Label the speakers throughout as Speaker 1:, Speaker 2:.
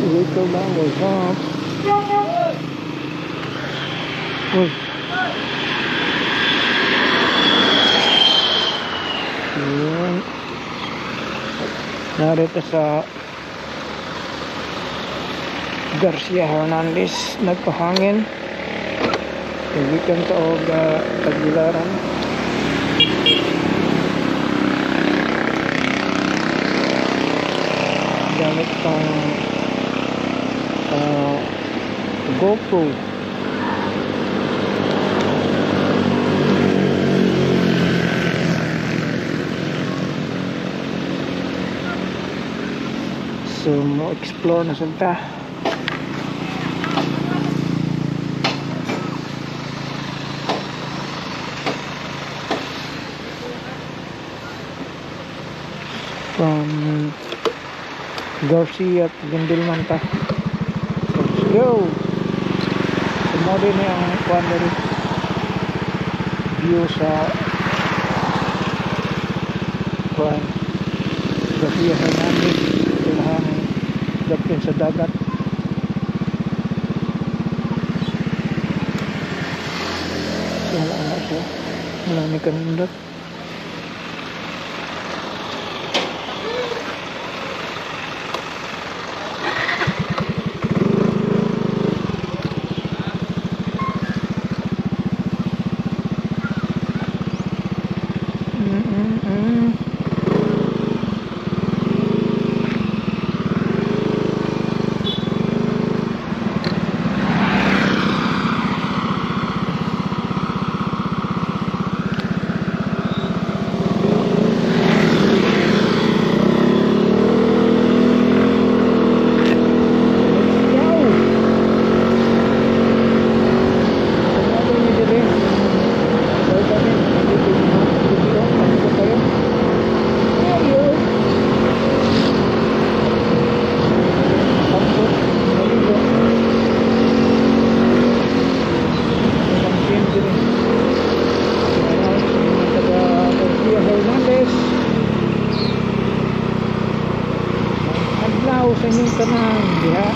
Speaker 1: Rico lang, what's up? Uy. Yun. Narito sa Garcia Hernandez, nagpahangin. Gikan sa og Tagbilaran. Gamit itong GoPro. So, mo explore na sad ta. From Garcia at Guindulman ta. So, let's go! So, mo din ang kuan diri. View sa kuan Garcia Hernandez, ilahang dapin sa dagat. So, wala na siya. Wala ni kanindot. Let's go! Ano ni dire? So kami, dito dito, dito kayo. Ayo. Tapos, maligo. Ang team dire. Ayan, sa mga taga Garcia Hernandez. Adlaw sa inyong tanan diha.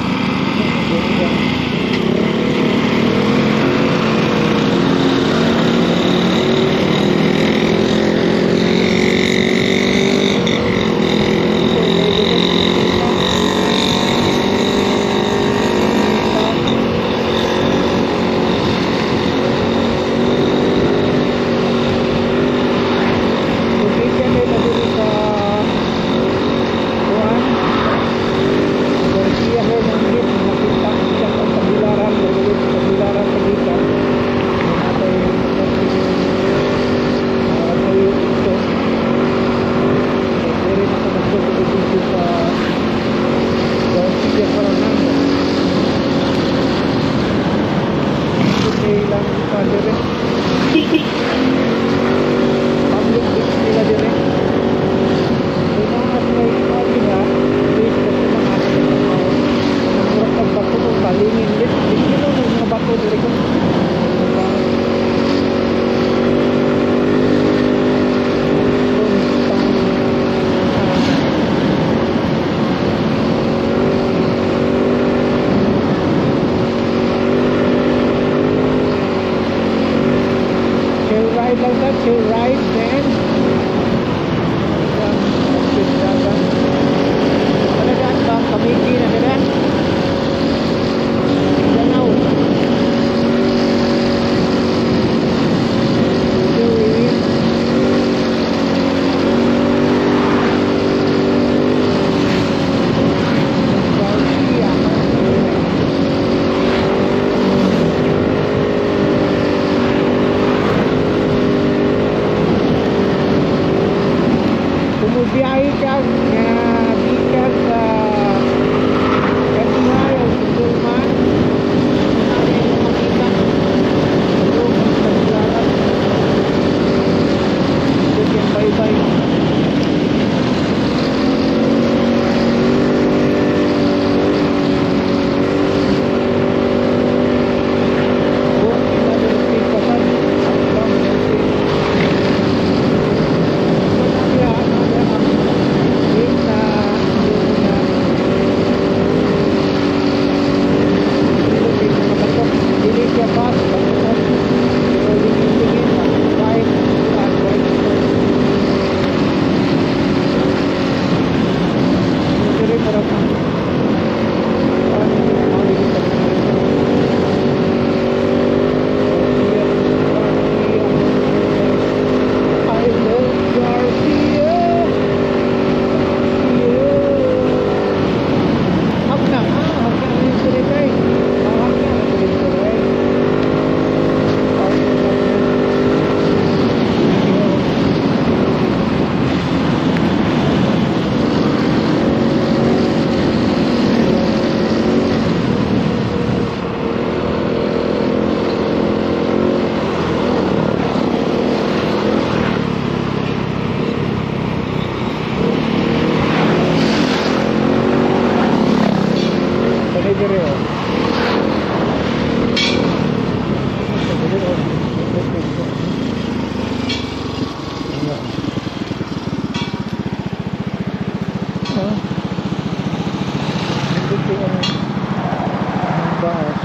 Speaker 1: Location nila dito sa kuan Garcia Hernandez, makita siya sa Tagbilaran, dito sa Tagbilaran pagitan. Natay tayo dito. So, pwede na ito nagpo dito sa Garcia Hernandez. Ito ilang pa dire. Public beach nila dire. So, mga may kami ha, beach kasi mga murag kag bato kung kalingin din. Di mo mga bato dire ko. Chill ride lang ta, chill ride then. Ano dyan ba? Kamigi na nila? Danaw. Doing. Garcia. May dire oh. Sa dire oh. Ano? Ah. Nandito ang baas.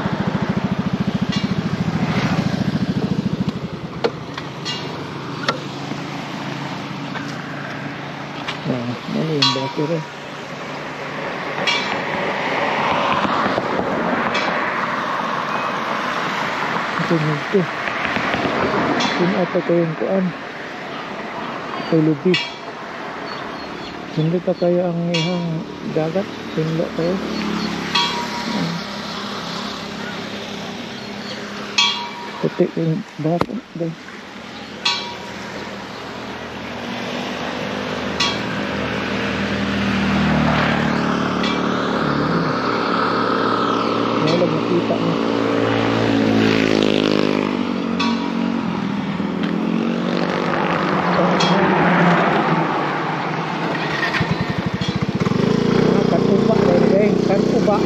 Speaker 1: Ah, ano yung battery? Ito nito. Tinata ko yung kuan. Tulubi. Hindi pa kayo ang ihang dagat. Sinlo kayo. Ah. Puti yung baso. Day. Wala makita mo. Ah, Kanuba dahil guys, Kanuba.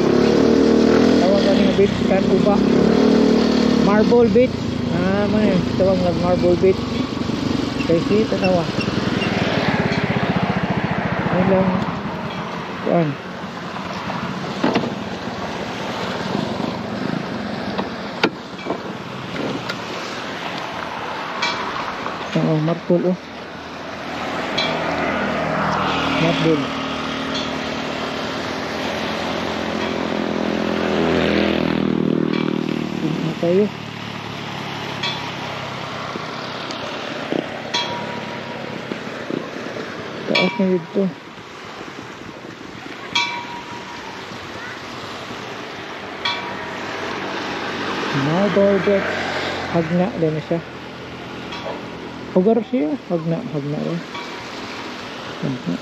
Speaker 1: Tawag kami nga beach, Kanuba. Marble Beach. Ah, man, tawag nga Marble Beach. Kay si tanawa. Ano lang kuan. Oh, marble oh. Marble. Tingnan tayo. Taas na dito. Marble Beach. Hagna din na siya. Hugar siya. Hagna, hagna eh. Hagna.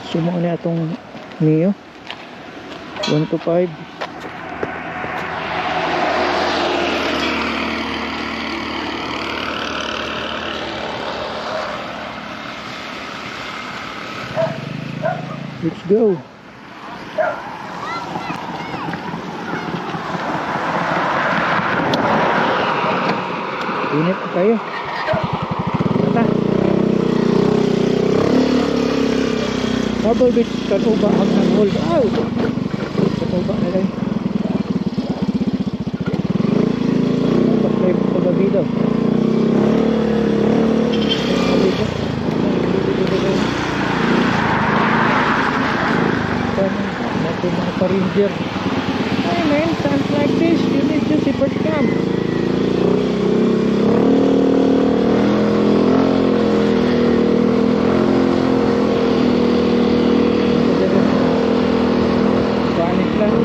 Speaker 1: Sumo na atong Mio. 1 to 5. Let's go. Init kayo. Tata. Marble Beach, Kanuba, Hagnan Hall. Aw! Kanuba na lang. Dapat kayo pagabi daw. Pagabi ko. Natin mga pa-ranger. Hey man, times like this, you need to super camp. Spanish lang.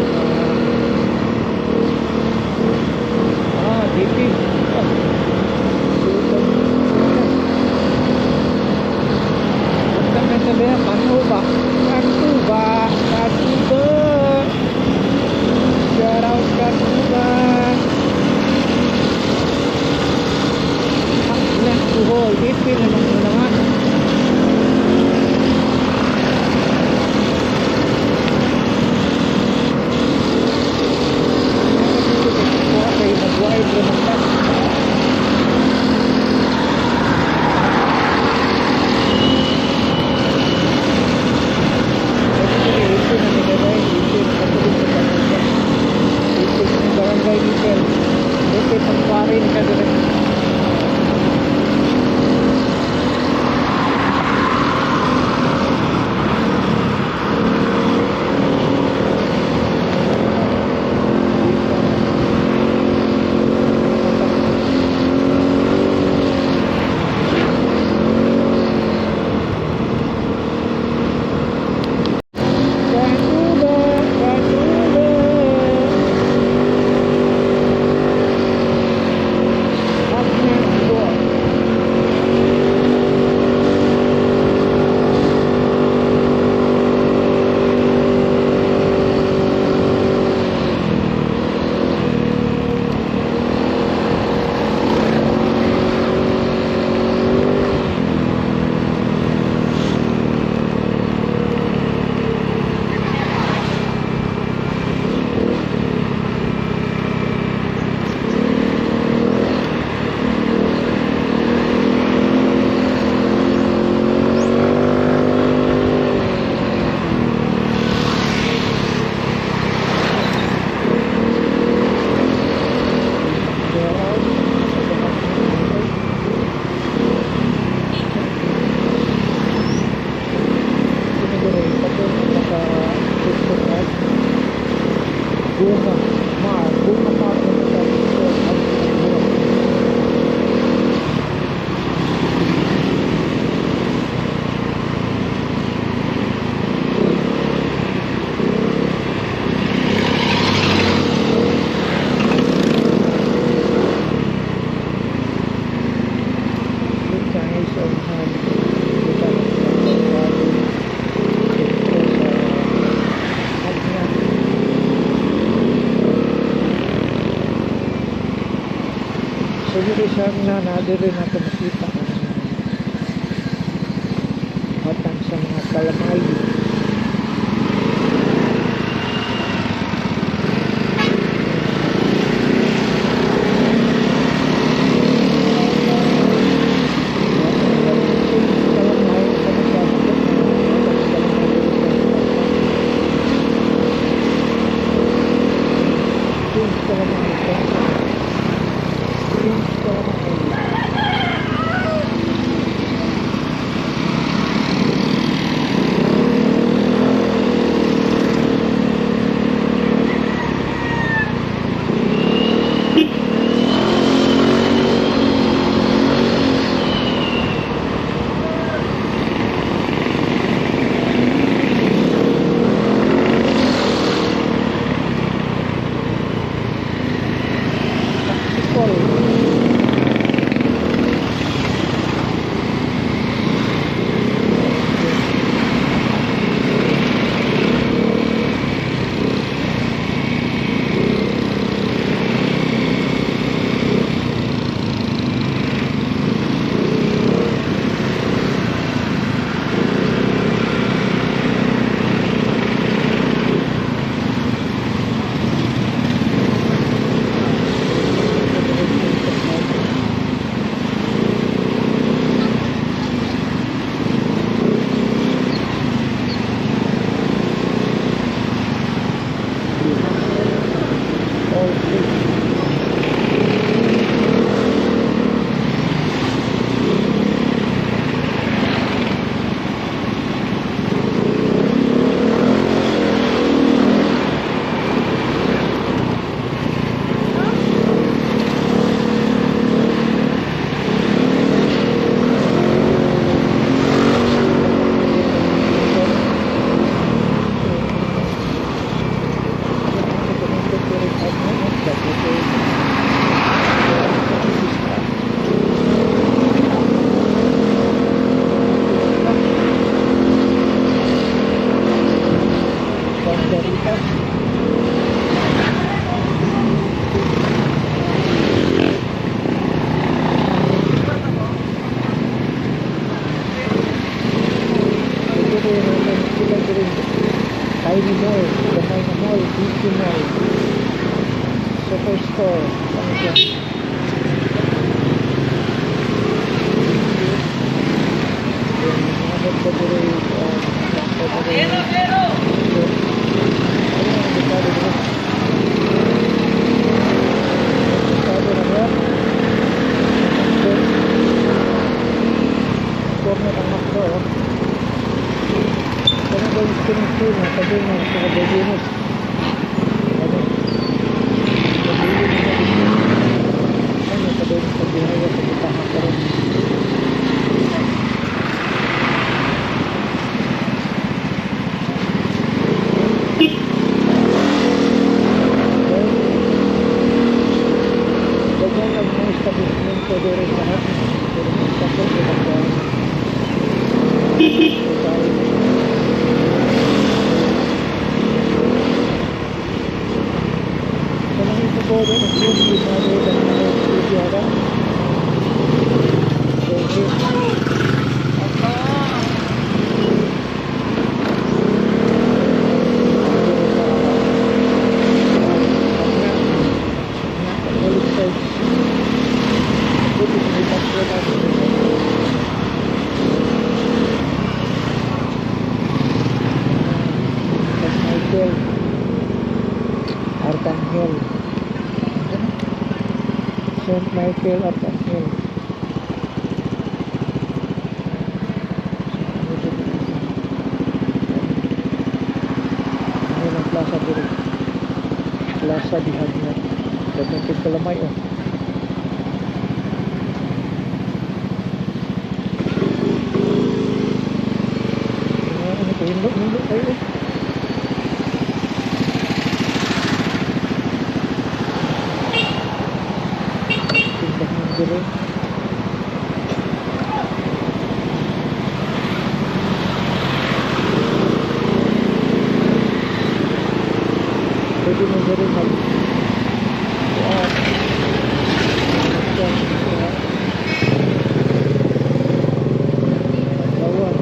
Speaker 1: Ah, DP. Ah. Basta may sabi na, Kanuba. Kanuba. Kanuba. Shout out Kanuba. Bunga Mar, Bunga Mar Elementary School at Bunga. Chinese on hand kita dito sa Agna. So dito sa Agna na diri nato makita ang batang sa mga kalamay. Tiny Mall, Gamay na Mall, Beauty Mall, Superstore, ano siya? Corner ang McDo, oh. Ano ba yung swimming pool na sabi mo sa Caballinos? Ano? Caballinos na dito. Ano? Sabi mo sa Bihaya sa Butahan ka rin. Ganyan ang mga establishment ko rin lahat. Pero may sakot, iba ko. Sa mga ito po rin, ang yung mga Michael Arcangel, Saint Michael Arcangel. Ano ng plaza dito? Plaza de Jagna. Daghang kay kalamay oh. Ano ko hindot kayo oh. Tindahan dire. Pwede mo dire mag kuan. Lawan.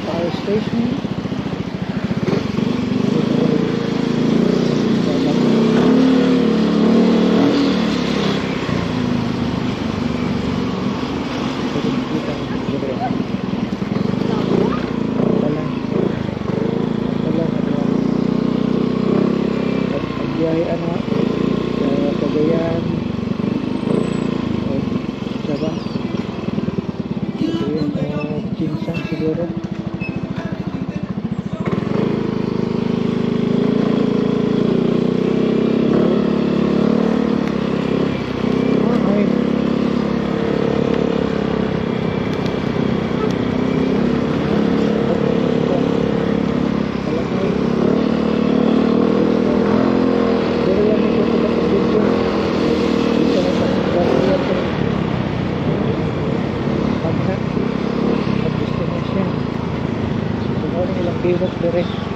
Speaker 1: Power station. Pagbiyahe ano sa Cagayan o sa ba? Cagayan o Jinsan siguro. Ay. Pero yan ito sa video. Dito na sa Pagna at destination. So, mo ilang bibok dire.